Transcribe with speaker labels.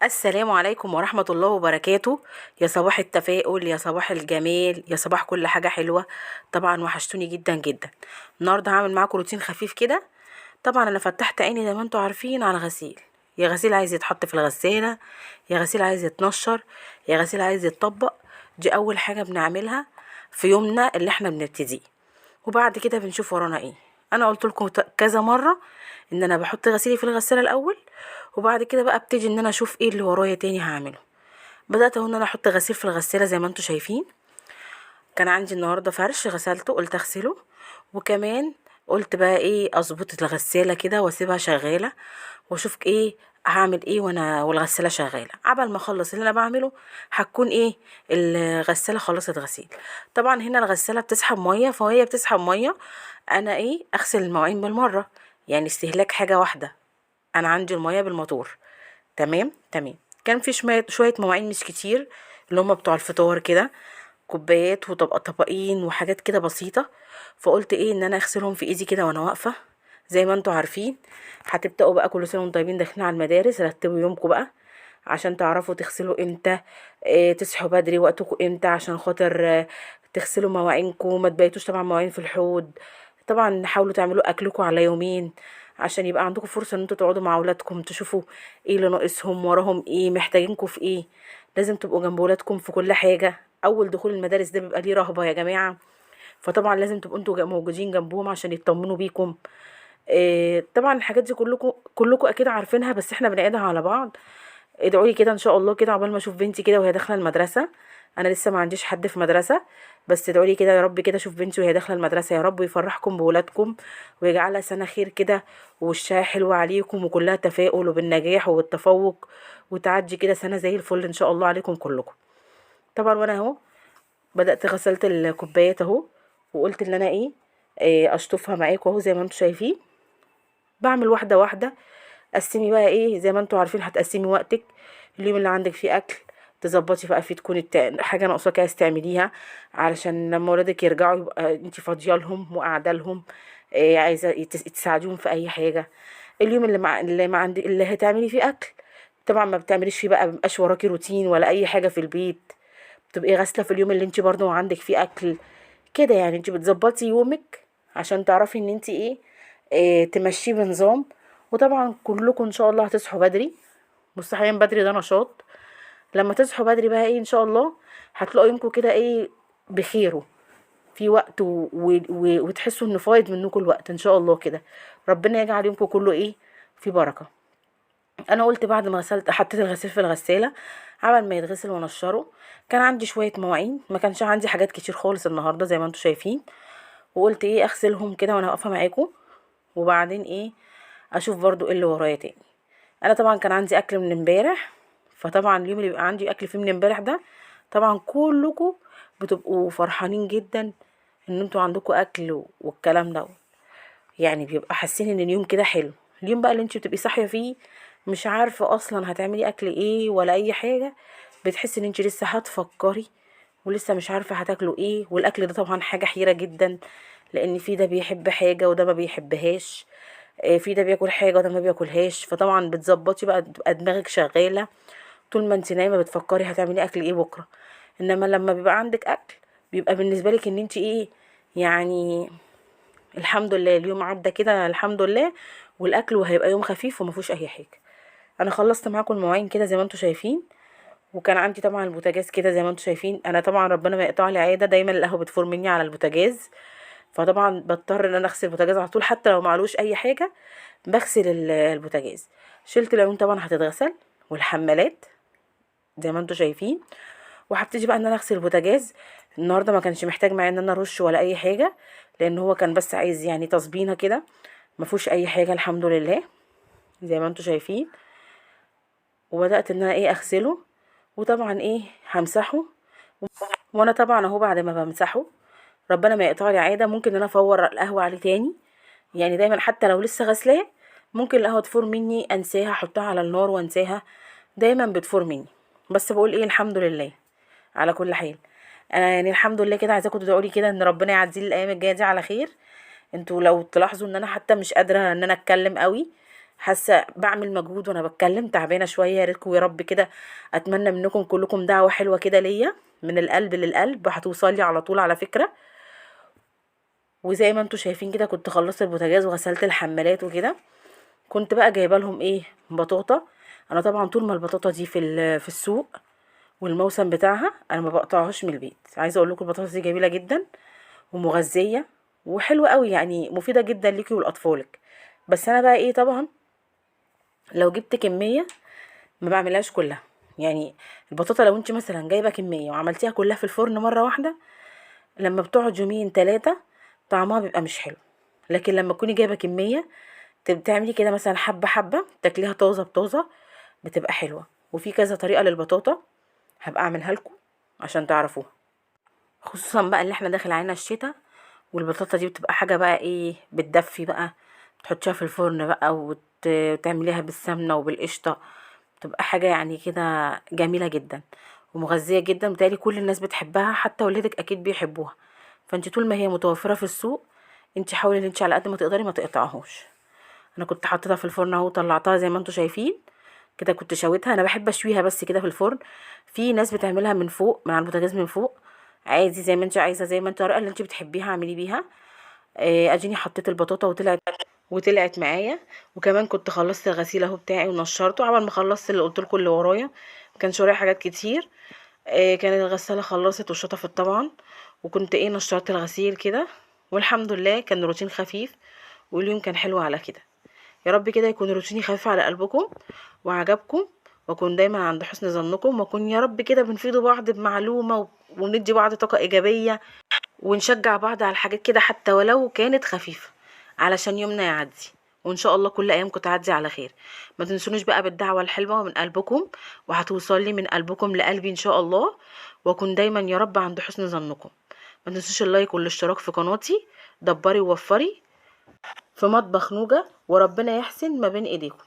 Speaker 1: السلام عليكم ورحمة الله وبركاته. يا صباح التفاؤل، يا صباح الجمال، يا صباح كل حاجة حلوة. طبعا وحشتوني جدا جدا. النهاردة هعمل معاكم روتين خفيف كده. طبعا انا فتحت عيني زي ما انتم عارفين على غسيل، يا غسيل عايز يتحط في الغسالة، يا غسيل عايز يتنشر، يا غسيل عايز يتطبق. دي اول حاجة بنعملها في يومنا اللي احنا بنبتديه، وبعد كده بنشوف ورانا ايه. انا قلت لكم كذا مرة ان انا بحط غسيلي في الغسالة الاول، وبعد كده بقى ابتدي ان انا اشوف ايه اللي ورايا تاني هعمله. بدات اهو ان انا احط غسيل في الغسالة زي ما انتم شايفين. كان عندي النهارده فرش غسلته، قلت اغسله، وكمان قلت بقى ايه اظبط الغسالة كده واسيبها شغالة واشوف ايه هعمل ايه وانا والغساله شغالة. عبل ما اخلص اللي انا بعمله هتكون ايه الغسالة خلصت غسيل. طبعا هنا الغسالة بتسحب مية، فهي بتسحب مية انا ايه اغسل المواعين بالمرة، يعني استهلاك حاجة واحدة. انا عندي المية بالموتور. تمام تمام. كان في شوية مواعين مش كتير، اللي هم بتوع الفطار كده، كوبايات وطبق طبقين وحاجات كده بسيطة. فقلت ايه ان انا اغسلهم في ايدي كده وانا واقفة. زي ما انتوا عارفين هتبداوا بقى كل سنة وانتم طيبين داخلين على المدارس، رتبوا يومكم بقى عشان تعرفوا تغسلوا امتى، اه تصحوا بدري وقتكم امتى عشان خاطر تغسلوا مواعينكم، ما تبيتوش طبعا مواعين في الحوض. طبعا حاولوا تعملوا اكلكم على يومين عشان يبقى عندكم فرصة ان انتوا تقعدوا مع اولادكم، تشوفوا ايه اللي ناقصهم، وراهم ايه، محتاجينكم في ايه. لازم تبقوا جنب اولادكم في كل حاجة. اول دخول المدارس ده بيبقى ليه رهبة يا جماعة، فطبعا لازم تبقوا انتوا موجودين جنبهم عشان يطمنوا بيكم. طبعا الحاجات دي كلكم اكيد عارفينها، بس احنا بنعيدها على بعض. ادعوا لي كده ان شاء الله كده عقبال ما اشوف بنتي كده وهي داخله المدرسة. انا لسه ما عنديش حد في مدرسه، بس ادعوا لي كده يا رب كده اشوف بنتي وهي داخله المدرسة يا رب، ويفرحكم بولادكم ويجعلها سنة خير كده، ووشها حلو عليكم وكلها تفاؤل وبالنجاح وبالتفوق، وتعدي كده سنة زي الفل ان شاء الله عليكم كلكم. طبعا وانا اهو بدات غسلت الكوبايات اهو، وقلت ان انا ايه اشطفها معاكم اهو زي ما انتم شايفين. بعمل واحدة واحدة. قسمي بقى ايه زي ما انتوا عارفين، هتقسمي وقتك. اليوم اللي عندك فيه اكل تظبطي بقى فيه، تكون حاجة ناقصاكي عايز تعمليها، علشان لما ولادك يرجعوا يبقى انتي فاضية لهم وقاعدة لهم، عايزه تساعديهم في اي حاجة. اليوم اللي مع اللي ما عندي اللي هتعملي فيه اكل طبعا ما بتعمليش فيه بقى، مبقاش وراكي روتين ولا اي حاجة في البيت، بتبقي غاسله في اليوم اللي انتي برضو عندك فيه اكل كده. يعني انتي بتظبطي يومك عشان تعرفي ان انتي ايه تمشيه بنظام. وطبعا كلكم ان شاء الله هتصحوا بدري، والصحيان بدري ده نشاط. لما تصحوا بدري بقى ايه ان شاء الله هتلاقوا يومكم كده ايه بخيره في وقت، وتحسوا ان فايض منكم الوقت ان شاء الله كده. ربنا يجعل يومكم كله ايه في بركة. انا قلت بعد ما غسلت حطيت الغسيل في الغسالة عمل ما يتغسل ونشره. كان عندي شوية مواعين، ما كانش عندي حاجات كتير خالص النهارده زي ما انتم شايفين، وقلت ايه اغسلهم كده وانا واقفة معاكم، وبعدين ايه اشوف برضو ايه اللي ورايا تاني. انا طبعا كان عندي اكل من امبارح، فطبعا اليوم اللي بيبقى عندي اكل فيه من امبارح ده طبعا كلكم بتبقوا فرحانين جدا ان انتوا عندكم اكل والكلام ده، يعني بيبقى حاسين ان اليوم كده حلو. اليوم بقى اللي انتوا بتبقي صاحية فيه مش عارفه اصلا هتعملي اكل ايه ولا اي حاجة، بتحسي ان انتوا لسه هتفكري ولسه مش عارفه هتاكلوا ايه. والاكل ده طبعا حاجة حيره جدا، لان في ده بيحب حاجة وده ما بيحبهاش، في ده بياكل حاجة وده ما بياكلهاش. فطبعا بتظبطي بقى، تبقى دماغك شغالة طول ما انت نايمة بتفكري هتعملي اكل ايه بكره. انما لما بيبقى عندك اكل بيبقى بالنسبة لك ان انت ايه يعني الحمد لله اليوم عدى كده الحمد لله، والاكل وهيبقى يوم خفيف وما فيهوش اي حاجة. انا خلصت معاكم المواعين كده زي ما انتم شايفين، وكان عندي طبعا البوتاجاز كده زي ما انتم شايفين. انا طبعا ربنا ما يقطع لي عادة، دايما القهوة بتفور مني على البوتاجاز، فطبعا بضطر ان انا اغسل البوتاجاز على طول حتى لو معلوش اي حاجة بغسل البوتاجاز. شلت العيون طبعا هتتغسل والحمالات زي ما انتم شايفين، وهبتدي بقى ان انا اغسل البوتاجاز. النهارده ما كانش محتاج معايا ان انا ارش ولا اي حاجة، لان هو كان بس عايز يعني تصبينه كده، ما فيهوش اي حاجة الحمد لله زي ما انتم شايفين. وبدات ان انا ايه اغسله، وطبعا ايه همسحه. وانا طبعا اهو بعد ما بمسحه ربنا ما يقطع لي عادة، ممكن ان انا افور القهوة عليه تاني، يعني دايما حتى لو لسه غسلاه ممكن القهوة تفور مني انساها، احطها على النار وانساها، دايما بتفور مني. بس بقول ايه الحمد لله على كل حال. انا يعني الحمد لله كده، عايزاكم تدعوا لي كده ان ربنا يعدي لي الايام الجاية دي على خير. انتوا لو تلاحظوا ان انا حتى مش قادرة ان انا اتكلم قوي، حاسه بعمل مجهود وانا بتكلم، تعبانة شوية. يا ريتكم يا رب كده، اتمنى منكم كلكم دعوه حلوة كده ليا من القلب للقلب، هتوصلي على طول على فكرة. وزي ما انتم شايفين كده كنت خلصت البوتاجاز وغسلت الحمالات وكده. كنت بقى جايبه لهم ايه؟ بطاطا. انا طبعا طول ما البطاطا دي في السوق والموسم بتاعها انا ما بقطعهاش من البيت. عايزه اقول لكم البطاطس دي جميلة جدا ومغذيه وحلوه قوي، يعني مفيدة جدا ليكي ولاطفالك. بس انا بقى ايه، طبعا لو جبت كمية ما بعملهاش كلها. يعني البطاطا لو انت مثلا جايبه كمية وعملتيها كلها في الفرن مرة واحدة، لما بتقعد يومين 3 طعمها بيبقى مش حلو. لكن لما تكوني جايبه كمية تعملي كده مثلا حبه حبه، تاكليها طازة بطازه، بتبقى حلوة. وفي كذا طريقه للبطاطا هبقى اعملها لكم عشان تعرفوها، خصوصا بقى اللي احنا داخل علينا الشتاء، والبطاطا دي بتبقى حاجة بقى ايه، بتدفي بقى، تحطيها في الفرن بقى وتعمليها بالسمنه وبالقشطه، بتبقى حاجة يعني كده جميلة جدا ومغذيه جدا. بتهيألي كل الناس بتحبها، حتى ولادك اكيد بيحبوها. فانت طول ما هي متوفرة في السوق انت حاولي ان انت على قد ما تقدري ما تقطعهوش. انا كنت حطيتها في الفرن اهو، طلعتها زي ما انتم شايفين كده، كنت شويتها. انا بحب اشويها بس كده في الفرن. في ناس بتعملها من فوق، من على البوتاجاز من فوق، عادي زي ما انت عايزه، زي ما انت الطريقة اللي انت بتحبيها اعملي بيها. اديني حطيت البطاطا وطلعت معايا. وكمان كنت خلصت الغسيل اهو بتاعي ونشرته. عبال ما خلصت اللي قلت لكم اللي ورايا، ما كانش ورايا حاجات كتير. كانت الغسالة خلصت وشطفت طبعا، وكنت ايه نشرت الغسيل كده. والحمد لله كان روتين خفيف واليوم كان حلو على كده. يا رب كده يكون روتيني خفيف على قلبكم وعجبكم، واكون دايما عند حسن ظنكم، واكون يا رب كده بنفيدوا بعض بمعلومة وندي بعض طاقة ايجابية، ونشجع بعض على الحاجات كده حتى ولو كانت خفيفة، علشان يومنا يعدي. وان شاء الله كل ايامكم تعدي على خير. ما تنسونيش بقى بالدعوة الحلوة من قلبكم، وهتوصل لي من قلبكم لقلبي ان شاء الله، واكون دايما يا رب عند حسن ظنكم. ما تنسوش ال like والاشتراك في قناتي دبري ووفري في مطبخ نوجة، وربنا يحسن ما بين ايديكم.